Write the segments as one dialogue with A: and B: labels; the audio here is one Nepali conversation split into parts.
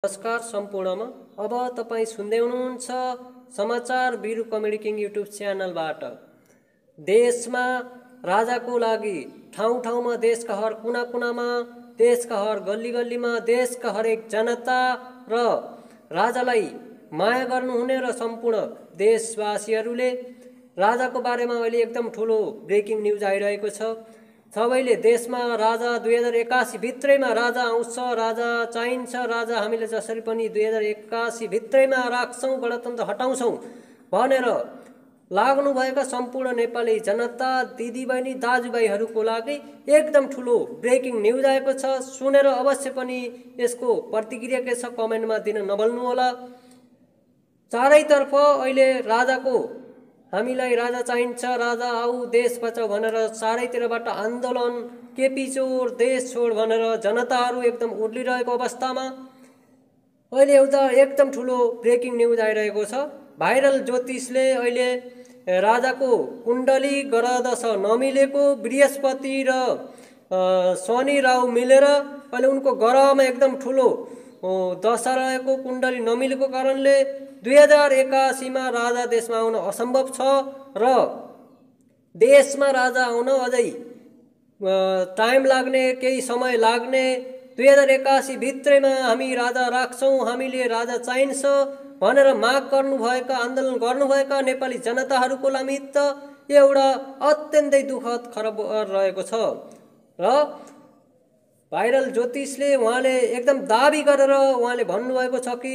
A: नमस्कार सम्पूर्णमा। अब तपाईं सुन्दै हुनुहुन्छ समाचार बिरु कमेडी किङ युट्युब च्यानलबाट। देशमा राजाको लागि ठाउँ ठाउँमा, देशका हर कुना कुनामा, देशका हर गल्ली गल्लीमा, देशका हरेक जनता र राजालाई माया गर्नुहुने र सम्पूर्ण देशवासीहरूले राजाको बारेमा अहिले एकदम ठुलो ब्रेकिङ न्युज आइरहेको छ। सबैले देशमा राजा 2081 भित्रैमा राजा आउँछ, राजा चाहिन्छ, राजा हामीले जसरी पनि 2081 भित्रैमा राख्छौँ, गणतन्त्र हटाउँछौँ भनेर लाग्नुभएका सम्पूर्ण नेपाली जनता, दिदीबहिनी, दाजुभाइहरूको लागि एकदम ठुलो ब्रेकिङ न्युज आएको छ। सुनेर अवश्य पनि यसको प्रतिक्रिया के छ कमेन्टमा दिन नभुल्नुहोला। चारैतर्फ अहिले राजाको, हामीलाई राजा चाहिन्छ, राजा आऊ, देश बचाऊ भनेर चारैतिरबाट आन्दोलन, केपी चोर, देश छोड भनेर जनताहरू एकदम उर्लिरहेको अवस्थामा अहिले एउटा एकदम ठुलो ब्रेकिङ न्युज आइरहेको छ। भाइरल ज्योतिषले अहिले राजाको कुण्डली ग्रह दशा नमिलेको, बृहस्पति र शनि राहु मिलेर अहिले उनको ग्रहमा एकदम ठुलो दशा रहेको, कुण्डली नमिलेको कारणले 2081 मा राजा देशमा आउन असम्भव छ र देशमा राजा आउन अझै टाइम लाग्ने, केही समय लाग्ने, 2081 भित्रैमा हामी राजा राख्छौँ, हामीले राजा चाहिन्छ भनेर माग गर्नुभएका, आन्दोलन गर्नुभएका नेपाली जनताहरूको निमित्त एउटा अत्यन्तै दुःखद खबर रहेको छ। र भाइरल ज्योतिषले उहाँले एकदम दाबी गरेर उहाँले भन्नुभएको छ कि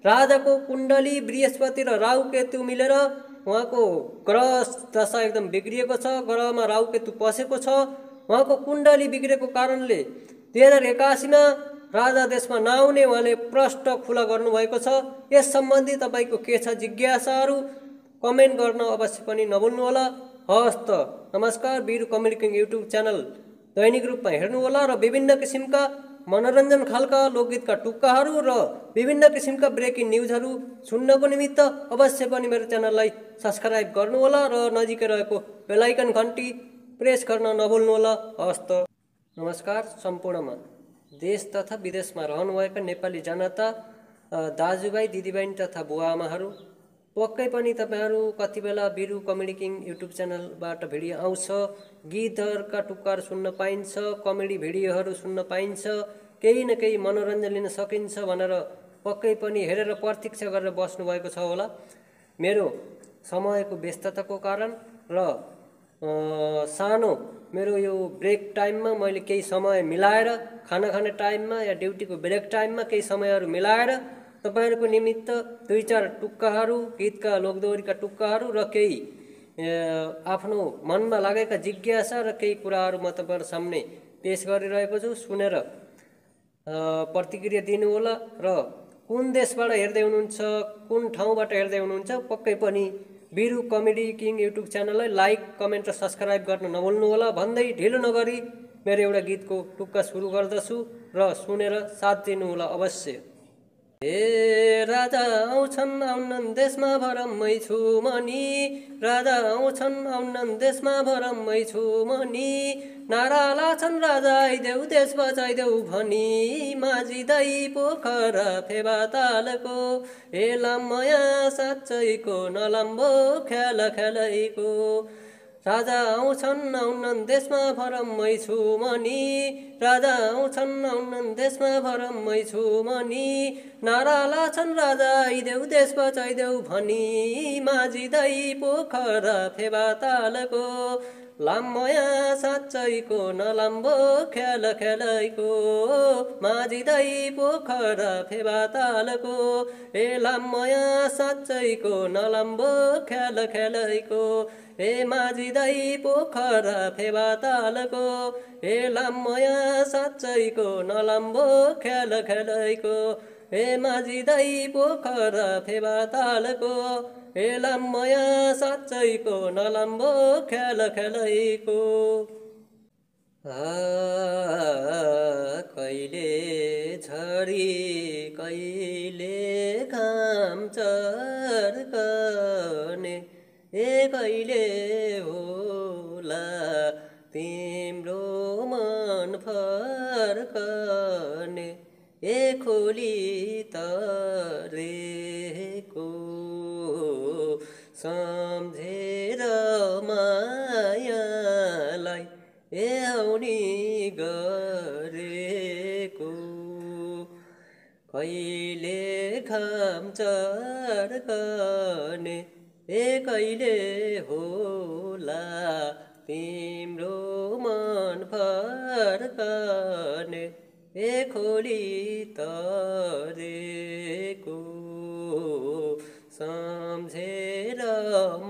A: राजाको कुण्डली बृहस्पति र राहु केतु मिलेर उहाँको ग्रह दशा एकदम बिग्रिएको छ, ग्रहमा राहु केतु पसेको छ, उहाँको कुण्डली बिग्रेको कारणले 2081 मा राजा देशमा नआउने उहाँले प्रष्ट खुला गर्नुभएको छ। यस सम्बन्धी तपाईको के छ जिज्ञासाहरू कमेन्ट गर्न अवश्य पनि नभुल्नुहोला। हवस् त, नमस्कार। बिरु कमेडी किङ युट्युब च्यानल दैनिक रूपमा हेर्नुहोला र विभिन्न किसिमका मनोरञ्जन खालका लोकगीतका टुक्काहरू र विभिन्न किसिमका ब्रेकिङ न्युजहरू सुन्नको निमित्त अवश्य पनि मेरो च्यानललाई सब्स्क्राइब गर्नुहोला र नजिकै रहेको बेल आइकन घन्टी प्रेस गर्न नभुल्नुहोला। हवस् त, नमस्कार सम्पूर्णमा। देश तथा विदेशमा रहनुभएका नेपाली जनता, दाजुभाइ, दिदीबहिनी तथा बुवाआमाहरू, पक्कै पनि तपाईहरू कति बेला बिरु कमेडी किङ युट्युब च्यानलबाट भिडियो आउँछ, गीतहरूका टुक्काहरू सुन्न पाइन्छ, कमेडी भिडियोहरू सुन्न पाइन्छ, केही न केही मनोरञ्जन लिन सकिन्छ भनेर पक्कै पनि हेरेर प्रतीक्षा गरेर बस्नुभएको छ होला। मेरो समयको व्यस्तताको कारण र सानो मेरो यो ब्रेक टाइममा मैले केही समय मिलाएर, खाना खाने टाइममा या ड्युटीको ब्रेक टाइममा केही समयहरू मिलाएर तपाईहरूको निमित्त 2-4 टुक्काहरू, गीतका लोकदोहोरीका टुक्काहरू र केही आफ्नो मनमा लागेका जिज्ञासा र केही कुराहरू म तपाईहरु सामने पेश गरिरहेको छु। सुनेर प्रतिक्रिया दिनुहोला र कुन देशबाट हेर्दै हुनुहुन्छ, कुन ठाउँबाट हेर्दै हुनुहुन्छ, पक्कै पनि बिरु कमेडी किङ युट्युब च्यानललाई लाइक, कमेन्ट र सब्स्क्राइब गर्न नभुल्नुहोला भन्दै ढिलो नगरी मेरो एउटा गीतको टुक्का सुरु गर्दछु र सुनेर साथ दिनुहोला अवश्य। ए राजा आउँछन् आउनन् देशमा भरमै छु मनी, राजा आउँछन् आउनन् देशमा भरमै छु मनी, नारा लाछन् राजा आइदेऊ देश बचाइदेऊ भनी, माझिँदै पोखरा फेवा तालको, ए लामया साँच्चैको नलाम्बो ख्याल ख्यालैको, राजा आउँछन् आउनन् देशमा भरमै छु मनी, राजा आउँछन् आउनन् देशमा भरमै छु मनी, नारा लाछन् राजा आइदेऊ देश बचाइदेऊ भनी, माझिँदै पोखरा फेवा तालको, लामया साँच्चैको नलाम्बो ख्याल ख्यालैको, माझिँदै पोखरा फेवा तालको, ए लामया साँच्चैको नलाम्बो ख्याल ख्यालैको, ए माझिँदै पोखरा फेवा तालको, ए लामया साँच्चैको नलाम्बो ख्याल ख्यालैको, ए माझिँदै पोखरा फेवा तालको, ए लामया साँच्चैको नलाम्बो ख्याल ख्यालैको। कहिले झरी कहिले घाम चर्कने, ए कहिले होला तिम्रो मन फर्कने, खोली तरेको सम्झेर मायालाई आउने गरेको कहिले घाम चढ्कने कहिले होला तिम्रो मन फर्कने खोली तरेको सम्झेर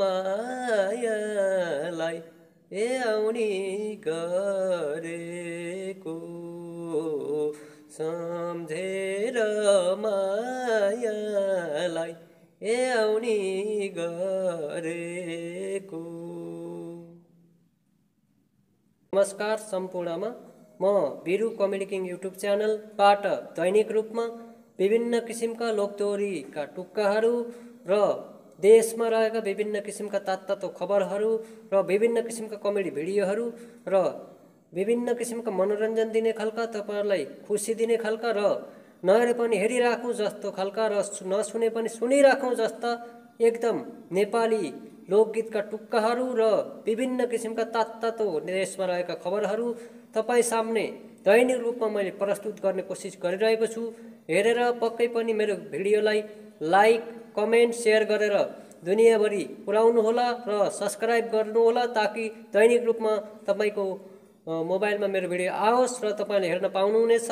A: मायालाई आउने गरेको सम्झेर मायालाई आउने गरेको। नमस्कार सम्पूर्णमा, म वीरू कमेडी किङ युट्युब च्यानलबाट दैनिक रूपमा विभिन्न किसिमका लोकदोहोरीका टुक्काहरू र देशमा रहेका विभिन्न किसिमका तात्तातो खबरहरू र विभिन्न किसिमका कमेडी भिडियोहरू र विभिन्न किसिमका मनोरञ्जन दिने खालका, तपाईहरुलाई खुसी दिने खालका र नहेरे पनि हेरिराखौँ जस्तो खालका र नसुने पनि सुनिराखौँ जस्ता एकदम नेपाली लोकगीतका टुक्काहरू र विभिन्न किसिमका तात्तातो देशमा रहेका खबरहरू तपाईँ सामने दैनिक रूपमा मैले प्रस्तुत गर्ने कोसिस गरिरहेको छु। हेरेर पक्कै पनि मेरो भिडियोलाई लाइक, कमेन्ट, सेयर गरेर दुनियाँभरि पुर्याउनुहोला र सब्स्क्राइब गर्नुहोला ताकि दैनिक रूपमा तपाईको मोबाइलमा मेरो भिडियो आओस् र तपाईले हेर्न पाउनुहुनेछ।